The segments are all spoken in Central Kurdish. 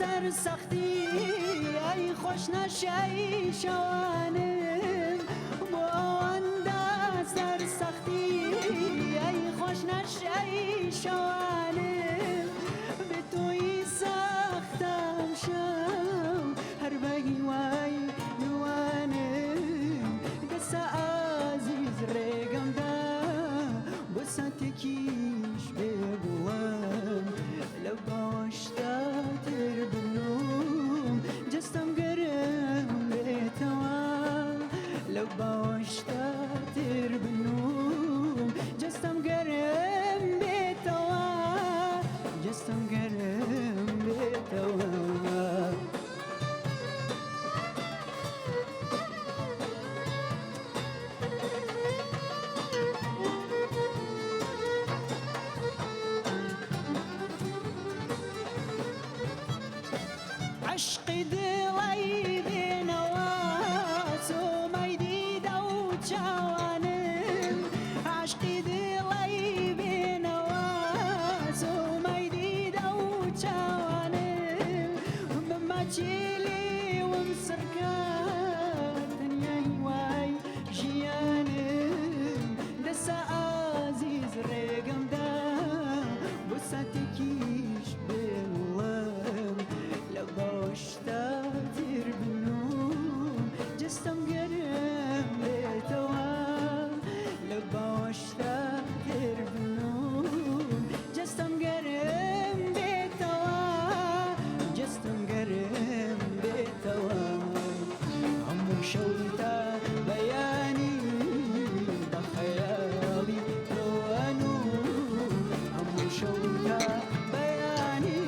سەرسەختی ئەی خۆش نەشەی شەوانم بۆ ئەوەندە سەرسەختی ئەی خۆش نەشەی شەوانم بێ تۆی سەختە ئەمشەو هەر بە هیوای نوانم دەسە ئازیز ڕێگەم دە بۆ ساتێکیش بێ گوڵم لە باوەشتا تێر بنوم جەستەم گەرم بێتەوە لە باوەشتا تێر بنوم جەستەم گەرم بێتەوە جەستەم گەرم بێتەوە. عەشقی دڵی بێنەوە سۆمەی دیدە و چاوانم عەشقی دڵی بێنەوە سۆمەی دیدە و چاوانم بمە چیلیوم سڕکە تەنیا هیوای ژیانم دەسە ئازیز ڕێگەم دا بۆ ساتێکیش بێڵم لە باوەشتا تێر بنووم جەستەم گەرم بێتەوە لە باوەشتا تێر بنووم جەستەم گەرم بێتەوە جەستەم گەرم بێتەوە هەموو شەو تا بەیانی بە خەیاڵی تۆ ئەنووم هەموو شەو تا بەیانی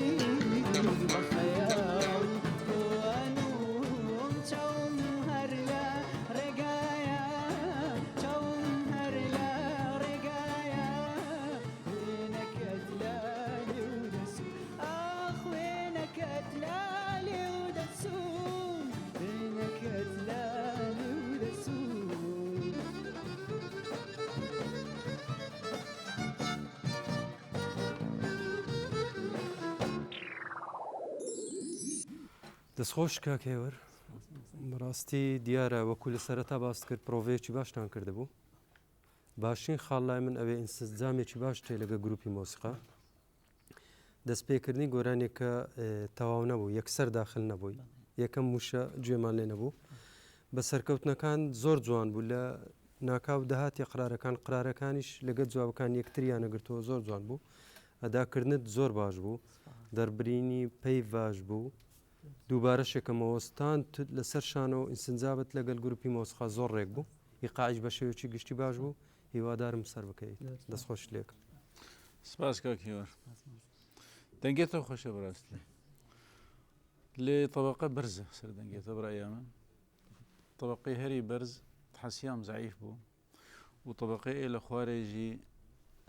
بە خەیاڵی تۆ ئەنووم چاوم هەر لە ڕێگایە چاوم هەر لە ڕێگایە وێنەکەت لە لێو دەسوو ئاخ وێنەکەت لە لێو دەسوو وێنەکەت لە لێو دەسوو. دەستخۆش کاک هێوەر بەڕاستی دیارە وەکو لە سەرەتا باست کرد پرۆڤەیەکی باشتان کردبوو باشترین خاڵ لای من ئەوێ ئینسجامێکی باش تێ لەگە گروپی مۆسیقا دەستپێکردنی گۆرانیەکە تەواو نەبوو یەکسەر داخل نەبووی یەکەم وشە گوێمان لێ نەبوو بە سەرکەوتنەکان زۆر جوان بوو لە ناکاو دەهاتی قرارەکان قرارەکانیش لەگە جوابەکان یەکتریان نەگرتەوە زۆر جوان بوو ئەداکردنت زۆر باش بوو دەربرینی پەی باش بوو دووبارە شێکەمەوە ستاند لەسەر شانۆ ئینسنجابت لەگەل گروپی مۆسیقا زۆر ڕێک بوو ئیقاعیش بە شێوەیەکی گشتی باش بوو هیوادارم سەر بکەویت دەستخۆشت لێکم. سپاس کاک هیوار دەنگێ تۆ خۆشە بەڕاستی لێ طبقە بەرزە سەر دەنگێ تۆ بڕای من طبقەی هەری بەرز حەسیام زعیف بوو و طبقەی ئێ لە خوارێ ژی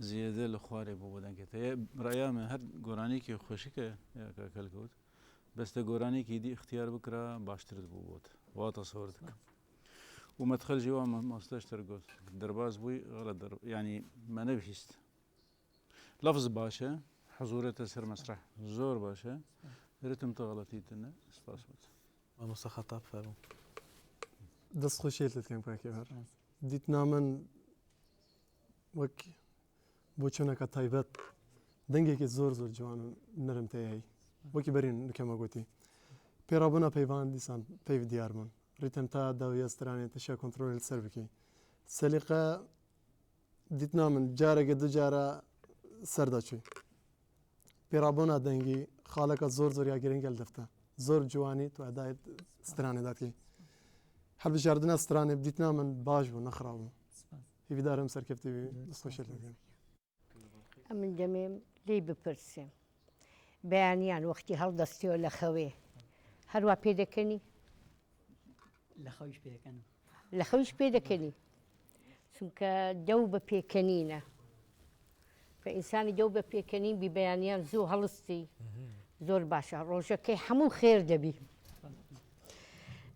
زیێدە لە خوارێ بوو بۆ دەنگێ تە ڕای من هەر گۆرانیکی خۆشیکە یا کاک هەلکەوت بەس دە گۆرانیکی دی اختیار بکرا باشترت بوو بۆت وا تەسەور دکەم و مەدخەل ژی وا ماستەش تر گوت دەرباز بووی غەڵەت دەر یعنی مە نەبیست لەفز باشە حزورەتە سەر مەسرح زۆر باشە رتم تە غەڵەتیتنە سپاس بۆت. مامۆستا خەتاب فەرموو. دەست خۆشیت لێ دکەم کاک هێوەر دیتنا من وەک بۆچونەکە تایبەت دەنگێکی زۆر زۆر جوان و نەرم تێ هەی وەکی بەرین نکەمە گوتی پێڕابوونا پەیڤان دیسان پەیڤ دیار بوون ریتم تا داویە سترانێ تشە کۆنترۆل سەر بکەی سەلیقە دیتنا من جارێکە دو جارە سەردا چووی پێڕابوونا دەنگی خاڵەکە زۆر زۆر یا گرنگە دەفتە زۆر جوانی تو ئەدای سترانێ دادکەی هەڵبژاردنە سترانێ دیتنا من باش بوو نەخراو بوو هیویدارم سەرکەفتی بی دەستخۆشیت لێ دەکەم. ئەمن دەمێم لێی بپرسم بەیانیان وەختی هەڵدەستیەوە لە خەوێ هەروا پێدەکەنی؟ لە خەویش پێدەکەنم. لە خەویش پێدەکەنی؟ چونکە دەو بە پێکەنینە کە ئینسانی دەو بە پێکەنین بی بەیانیان زوو هەڵستی زۆر باشە ڕۆژەکەی هەموو خێر دەبی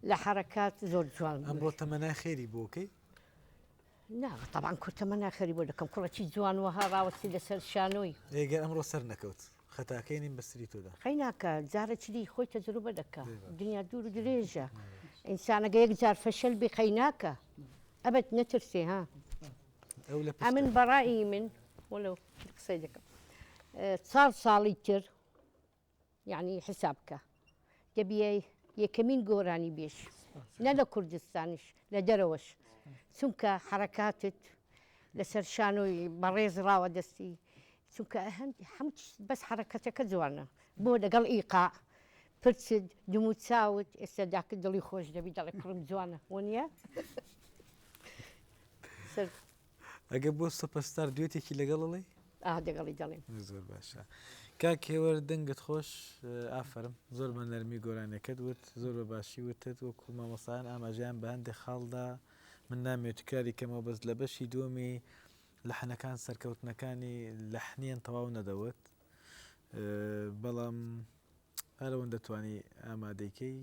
لە حەرەکات زۆر جوان ئەمڕۆ تەمەنای خێری بۆکەی نا تەبعەن کورتە مەنا خێری بۆ دەکەم کوڕەکی جوان وەها ڕاوەستی لەسەر شانۆی. ئێ گەر ئەمڕۆ سەر نەکەوت. خەتاکەی نیم بەسری تۆدا. قەیناکە جارە چری خۆی تەجروبە دەکا دنیا دوور و درێژە ئینسانەگە یەک جار فەشەل بی قەیناکە ئەبەد نەترسێ ها ئەمن بەڕایی من وەلو قسەی دەکەم چار ساڵی تر یعنی حساب بکە دەبیە یەکەمین گۆرانی بێژ نە لە کوردستانیش لە دەرەوەش چونکە حرەکاتت لەسەر شانۆی بەڕێز ڕاوە دەستی چونکە هەند هەموو بەس حرەکەتەکە جوانە بۆ لەگەڵ ئیقاع پرچت دم و چاوت ئێستا داکت دڵی خۆش دەبی دەڵێ کوڕم جوانە وەنیە سەر ئەگە بۆ سوپەرستار دوێتێکی لەگەڵ ئەڵێی؟ ئا دەگەڵی دەڵێم. زۆر باشە کاک هێوەر دەنگت خۆش ئافەرم زۆر بە نەرمی گۆرانیەکەت وت زۆر بە باشی وتت وەکو مامۆستایان ئاماژەیان بە هەندێک خاڵدا من نامەوێت تکراری کەمەوە بەس لە بەشی دووەمی لەحنەکان سەرکەوتنەکانی لەحنیان تەواو نەدەوت بەڵام هەرەوەندە توانی ئامادەیکەی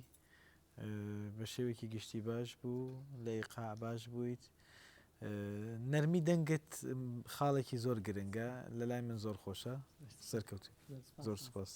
بە شێوەیەکی گشتی باش بوو لە ئیقاع باش بوویت نەرمی دەنگت خاڵێکی زۆر گرنگە لە لای من زۆر خۆشە سەرکەوتوو زۆر سپاس.